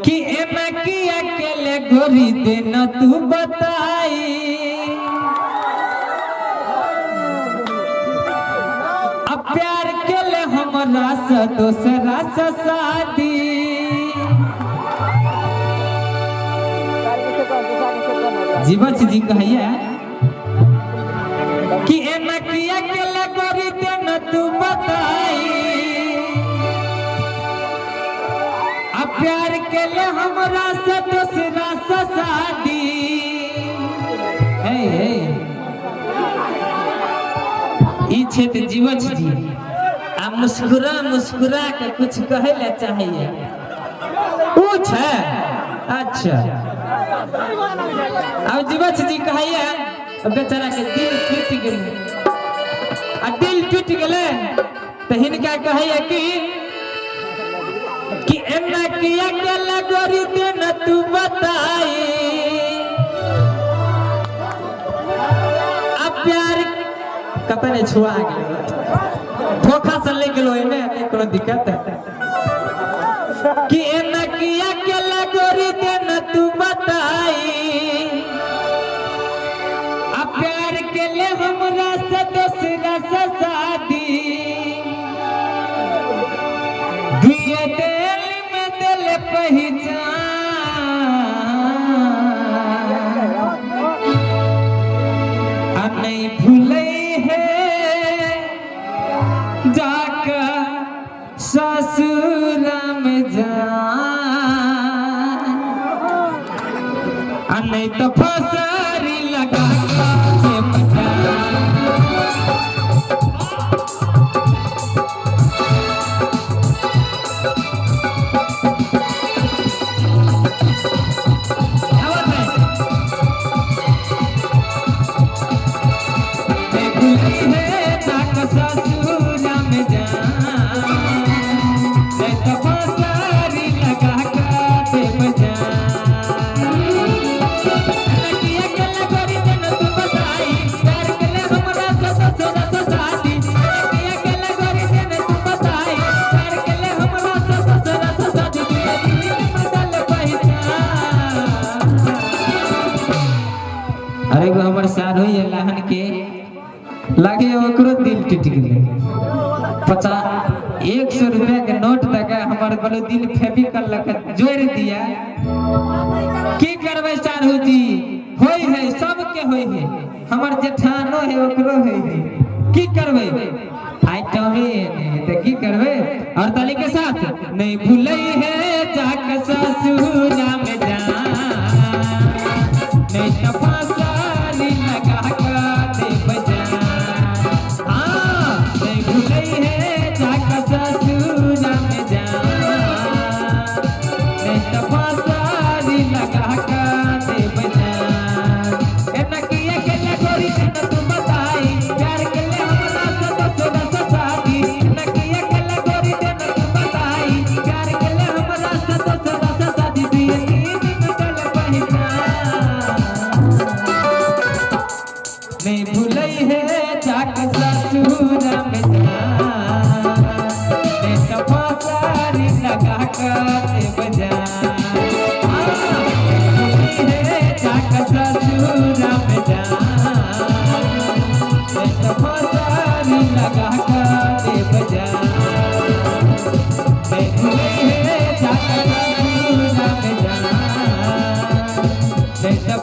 कि एना किया केले गोरी देना तू बताई। अब प्यार केले हमरा से दोसरा से शादी। जीवछ जी कहिए कि एना किया केले गोरी देना तू बताई। अब प्यार केले हमरा से दोसरा से शादी। हे हे ई क्षेत्र जीवछ जी आ मुस्कुरा मुस्कुरा के कुछ कहे ले चाहिए। ऊ छै अच्छा। अब जीवछ जी कहिए बेचारा के दिल टूट गेल आ दिल टूट गेलै तो हिनका कहिए कि एना किया केला गोरी देना तू बताई। अब प्यार कतऽ नहि छुआ गेलै, धोखा से ले गेलो एने नहीं कोनो दिक्कत है। कि एना किया केला गोरी देना तू बताई। अब प्यार केले हमरा से दोसरा से शादी। दुए दिल में दिल पहचान आ नहीं भूलै है जाकर ससुर में जान आ नहीं तो फसरी लगा के बचा। क्या बात है? नहीं भूलै है जाकर ससुर में जान, नहीं तो फसरी लगा के बजा। किया केला गोरी देना तू बताई। प्यार केले हमरा से दोसरा से शादी। किया केला गोरी देना तू बताई। प्यार केले हमरा से दोसरा से शादी। दिल बदल पहचान। अरे एगो हमर सार होइए लाहन के लागे ओकरो दिल टूट गेलै। 50-100 रुपया के नोट दऽ के हमर बोलो दिल फेविकल लऽ के जोड़ि दिया। की करबै सारू जी, होय है सबके होय है, हमर जेठानो है ओकरो होय है। की करबै आइटमे नहीं तऽ की करबै। और ताली के साथ नहीं भूलै है जाक ससुर में जान, नहीं तो फसरी लगा के देब जान। हाँ नहीं भूलै है जाक ससुर में जान, नहीं तो फसरी लगा के देब जान। एना किया केला गोरी देना तू बताई। प्यार केले हमरा से दोसरा से शादी। एना किया केला गोरी देना तू बताई। प्यार केले हमरा से दोसरा से शादी। दिए तीन बदल पहचान। नहीं भूलै है जाक ससुर में जान, नहीं तो फसरी लगा के देब जान। हाँ, नहीं भूलै है जाक ससुर में जान, नहीं तो फसरी लगा के देब जान। नहीं भूलै है जाक ससुर में जान, नहीं तो